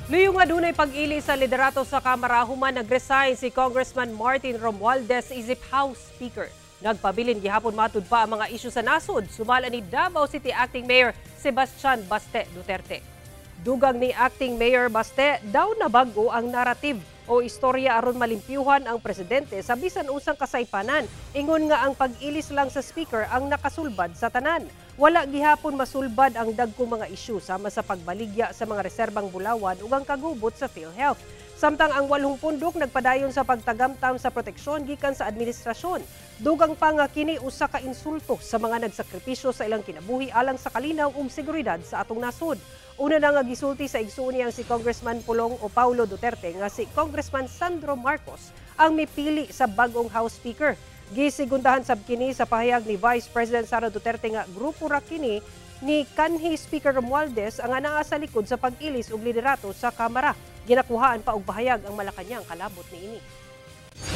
Luyo nga dunay pag-ili sa liderato sa Kamara human nag-resign si Congressman Martin Romualdez isip House Speaker. Nagpabilin gihapon matud pa ang mga isyu sa nasod, sumala ni Davao City Acting Mayor Sebastian Baste Duterte. Dugang ni Acting Mayor Baste, daw nabag-o ang narrative o istorya aron malimpyuhan ang presidente sa bisan unsang kasaypanan. Ingon nga ang pag-ilis lang sa speaker ang nakasulbad sa tanan. Wala gihapon masulbad ang dagkong mga isyu sama sa pagbaligya sa mga reserbang bulawan ug ang kagubot sa PhilHealth. Samtang ang walong pundok nagpadayon sa pagtagamtam sa proteksyon gikan sa administrasyon. Dugang pa nga kini usa ka insulto sa mga nagsakripisyo sa ilang kinabuhi alang sa kalinaw ug seguridad sa atong nasod. Una na nga gisulti sa igsuon niyang si Congressman Pulong o Paulo Duterte nga si Congressman Sandro Marcos ang mipili sa bag-ong House Speaker. Gisigundahan sab kini sa pahayag ni Vice President Sara Duterte nga grupo ra kini ni kanhi Speaker Romualdez ang anaa sa likod sa pag-ilis og liderato sa Kamara. Ginakuhaan pa og pahayag ang Malacañang kalabot niini.